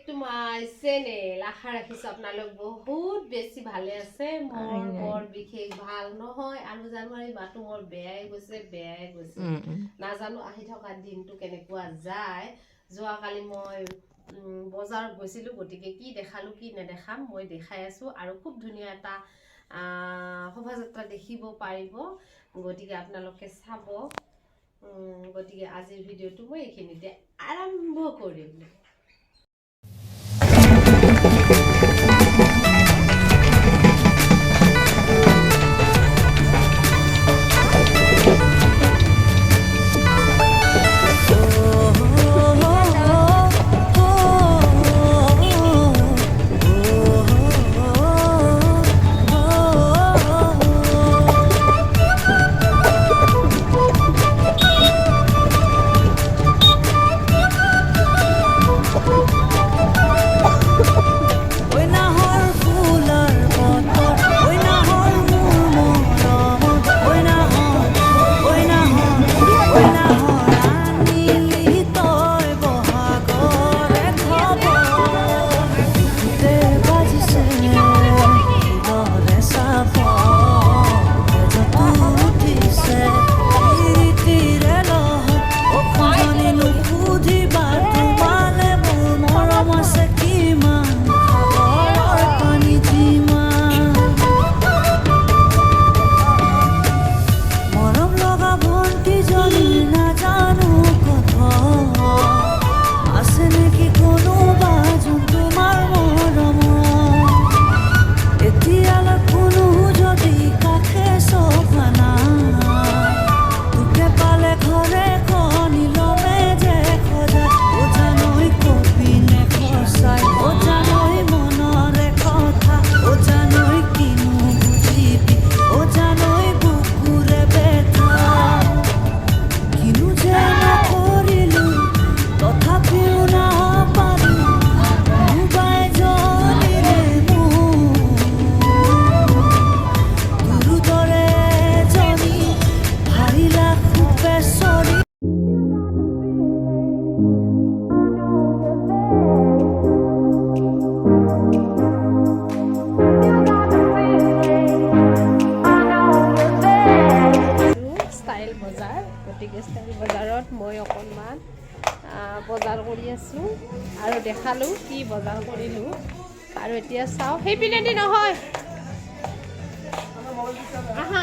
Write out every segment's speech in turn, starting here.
To my channel. আশা ৰাখিছোঁ আপোনালোক বহুত বেছি ভালে আছে। মোৰ বৰ বিশেষ ভাল নহয় আৰু জানুৱাৰী মাহটো মোৰ বেয়াই গৈছে, বেয়াই গৈছে। নাজানো আহি থকা দিনটো কেনেকুৱা যায়। যোৱাকালি মই বজাৰত গৈছিলোঁ, গতিকে কি দেখালোঁ কি নেদেখাম মই দেখাই আছোঁ। আৰু খুব ধুনীয়া এটা শোভাযাত্ৰা দেখিব পাৰিব, গতিকে আপোনালোকে চাব। গতিকে আজিৰ ভিডিঅ'টো মই এইখিনিতে আৰম্ভ কৰিম। নাহৰ ফুলৰ বতৰ, ঐ নাহৰ মোৰ মৰমৰ, ঐ নাহৰ, ঐ নাহৰ, ঐ নাহৰ, আনিলি তই বহাগৰে খবৰ। বুকুতে বাজিছে ফুলৰে চাপৰ, তেজতো উঠিছে পিৰিতিৰে লহৰ। অ সোঁজনী, নুসুধিবা তোমালে মোৰ মৰম আছে কিমান, সাগৰৰ পানী যিমান। মৰম লগা ভণ্টিজনীৰ নাজানো কত আছে নেকি কোনোবা যোন তোমাৰ মৰমৰ। এতিয়ালৈ কোনো যদি কাষে চপা নাই, তোকে পালে ঘৰে খনি লমে যে সজাই। অ জানৈ কবিনে সঁচাই, অ জানৈ মনৰে কথা, অ জানৈ কিনো বুজিবি, অ জানৈ বুকুৰে বেথা। কিনো যে নকৰিলো তথাপিও নাপালো কোনোবাই জনিলে মোক। তোৰ দৰে এজনী ভাৰিলা ৰূপেশ্বৰী। ষ্টাইল বজাৰ, গতিকে ষ্টাইল বজাৰত মই অকণমান বজাৰ কৰি আছোঁ আৰু দেখালোঁ কি বজাৰ কৰিলোঁ। আৰু এতিয়া চাওঁ, সেইপিনেদি নহয়, আহা।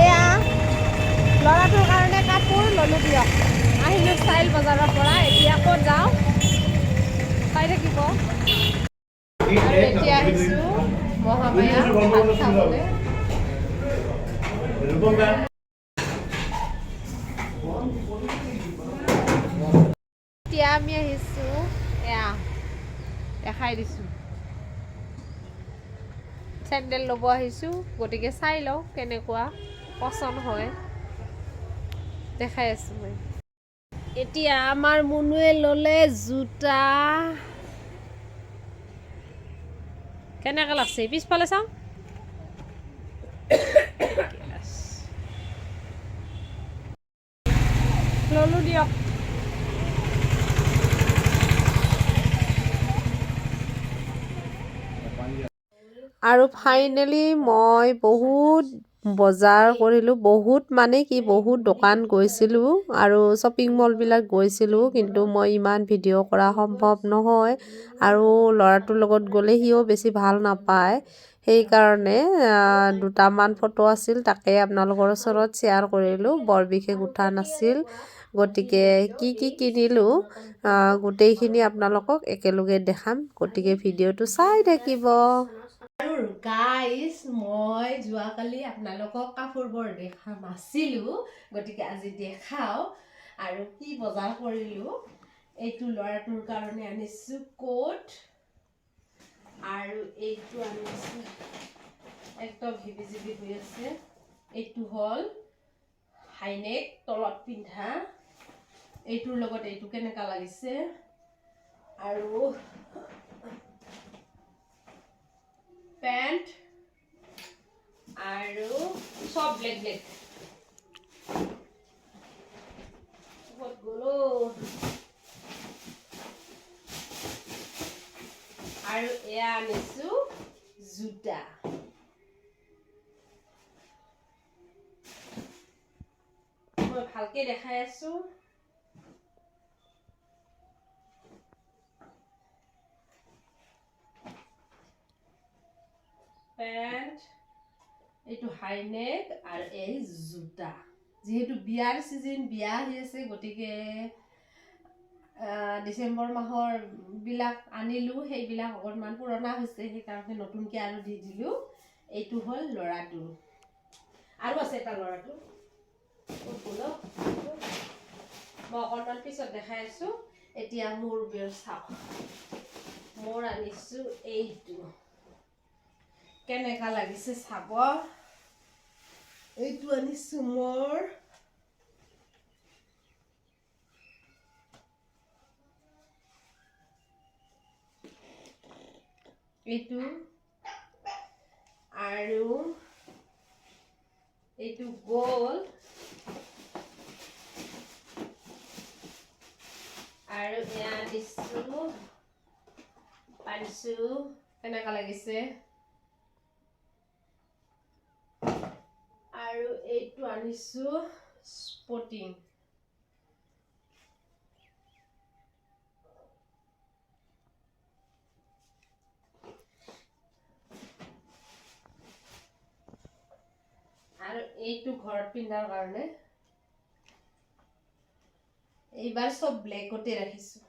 এয়া ল'ৰাটোৰ কাৰণে কাপোৰ ল'লোঁ দিয়ক। আহিলোঁ ষ্টাইল বজাৰৰ পৰা, এতিয়া ক'ত যাওঁ চাই থাকিব। আৰু এতিয়া আহিছোঁ মহামায়া ভাত খাবলৈ। এতিয়া আমি আহিছোঁ, এয়া দেখাই দিছোঁ, চেণ্ডেল ল'ব আহিছোঁ। গতিকে চাই লওঁ কেনেকুৱা পচন্দ হয়, দেখাই আছোঁ মই। এতিয়া আমাৰ মুনুৱে ল'লে জোতা। কেনেকৈ লাগছে পিছফালে চাওঁ। ঠিকে আছে। ল'লোঁ দিয়ক। আৰু ফাইনেলি মই বহুত বজাৰ কৰিলোঁ, বহুত মানে কি বহুত দোকান গৈছিলোঁ আৰু শ্বপিং মলবিলাক গৈছিলোঁ, কিন্তু মই ইমান ভিডিঅ' কৰা সম্ভৱ নহয় আৰু ল'ৰাটোৰ লগত গ'লে সিও বেছি ভাল নাপায়। সেইকাৰণে দুটামান ফটো আছিল, তাকে আপোনালোকৰ ওচৰত শ্বেয়াৰ কৰিলোঁ। বৰ বিশেষ উঠা নাছিল। গতিকে কি কি কিনিলোঁ গোটেইখিনি আপোনালোকক একেলগে দেখাম, গতিকে ভিডিঅ'টো চাই থাকিব। আৰু গাইজ, মই যোৱাকালি আপোনালোকক কাপোৰবোৰ দেখা নাছিলোঁ, গতিকে আজি দেখাওঁ আৰু কি বজাৰ কৰিলোঁ। এইটো ল'ৰাটোৰ কাৰণে আনিছোঁ কোট আৰু এইটো আনিছোঁ, একদম হিবি জিবি হৈ আছে। এইটো হ'ল হাইনেক তলত পিন্ধা। এইটোৰ লগত এইটো কেনেকুৱা লাগিছে। আৰু পেণ্ট আৰু চব ব্লেক ব্লেক। ক'ত গ'লো? আৰু এয়া আনিছো জোতা। মই ভালকে দেখাই আছো। পেণ্ট, এইটো হাইনেক আৰু এই জোতা। যিহেতু বিয়াৰ ছিজন, বিয়া আহি আছে, গতিকে ডিচেম্বৰ মাহৰ বিলাক আনিলোঁ, সেইবিলাক অকণমান পুৰণা হৈছে, সেইকাৰণে নতুনকৈ আৰু দি দিলোঁ। এইটো হ'ল ল'ৰাটোৰ। আৰু আছে এটা ল'ৰাটোৰ। ক'ত গ'ল অ'? মই অকণমান পিছত দেখাই আছোঁ। এতিয়া মোৰ বেৰ চাওক। মোৰ আনিছোঁ এইটো। কেনেকুৱা লাগিছে চাব। এইটো আনিছোঁ মোৰ। এইটো আৰু এইটো গ'ল। আৰু এয়া আনিছোঁ পাইছোঁ। কেনেকুৱা লাগিছে? আৰু এইটো আনিছোঁ স্পটিং। আৰু এইটো ঘৰত পিন্ধাৰ কাৰণে। এইবাৰ চব ব্লেকতে ৰাখিছোঁ।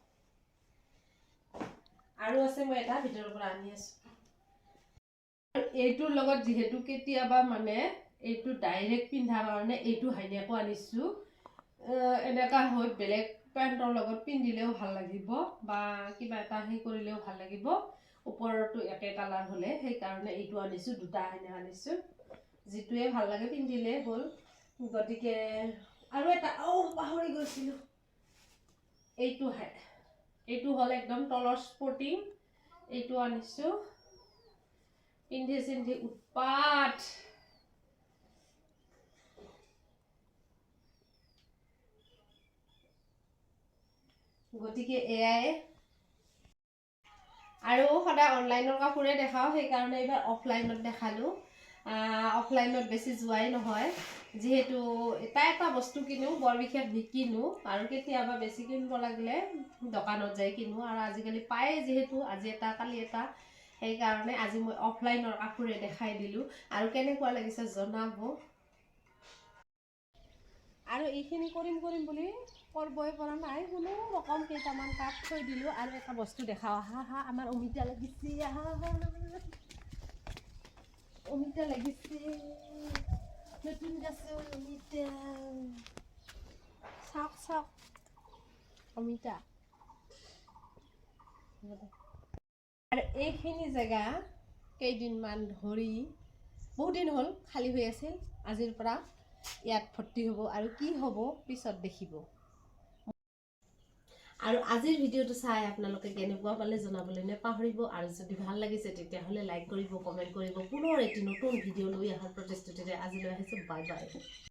আৰু আছে, মই এটা ভিতৰৰ পৰা আনি আছোঁ। আৰু এইটোৰ লগত যিহেতু কেতিয়াবা মানে এইটো ডাইৰেক্ট পিন্ধাৰ কাৰণে এইটো হাইনেকো আনিছোঁ। এনেকুৱা হৈ বেলেগ পেণ্টৰ লগত পিন্ধিলেও ভাল লাগিব বা কিবা এটা সেই কৰিলেও ভাল লাগিব, ওপৰতো একে কালাৰ হ'লে। সেইকাৰণে এইটো আনিছোঁ। দুটা হাইনেক আনিছোঁ। যিটোৱে ভাল লাগে পিন্ধিলে হ'ল। গতিকে আৰু এটা, অ' পাহৰি গৈছিলোঁ, এইটো হাই এইটো হ'ল একদম তলৰ স্পৰ্টিং। এইটো আনিছোঁ। পিন্ধি চিন্ধি উৎপাত। গতিকে এয়াই। আৰু সদায় অনলাইনৰ কাপোৰে দেখাওঁ, সেইকাৰণে এইবাৰ অফলাইনত দেখালোঁ। অফলাইনত বেছি যোৱাই নহয়, যিহেতু এটা এটা বস্তু কিনো, বৰ বিশেষ নিকিনো। আৰু কেতিয়াবা বেছি কিনিব লাগিলে দোকানত যাই কিনো। আৰু আজিকালি পায়ে যিহেতু আজি এটা কালি এটা, সেইকাৰণে আজি মই অফলাইনৰ কাপোৰে দেখাই দিলোঁ। আৰু কেনেকুৱা লাগিছে জনাব। আৰু এইখিনি কৰিম কৰিম বুলি কৰিবই পৰা নাই। কোনো ৰকম কেইটামান কাপ থৈ দিলোঁ। আৰু এটা বস্তু দেখাওঁ। আহা হা, আমাৰ অমিতা লাগিছে। আহা হা, অমিতা লাগিছে, নতুন গাছৰ অমিতা। চাওক চাওক অমিতা। আৰু এইখিনি জেগা কেইদিনমান ধৰি, বহুত দিন হ'ল খালী হৈ আছিল, আজিৰ পৰা ইয়াত ভৰ্তি হ'ব। আৰু কি হ'ব পিছত দেখিব। আৰু আজিৰ ভিডিঅ'টো চাই আপোনালোকে কেনেকুৱা পালে জনাবলৈ নেপাহৰিব। আৰু যদি ভাল লাগিছে, তেতিয়াহ'লে লাইক কৰিব, কমেণ্ট কৰিব। পুনৰ এটি নতুন ভিডিঅ' লৈ অহাৰ প্ৰতিশ্ৰুতিৰে আজিলৈ আহিছোঁ। Bye bye.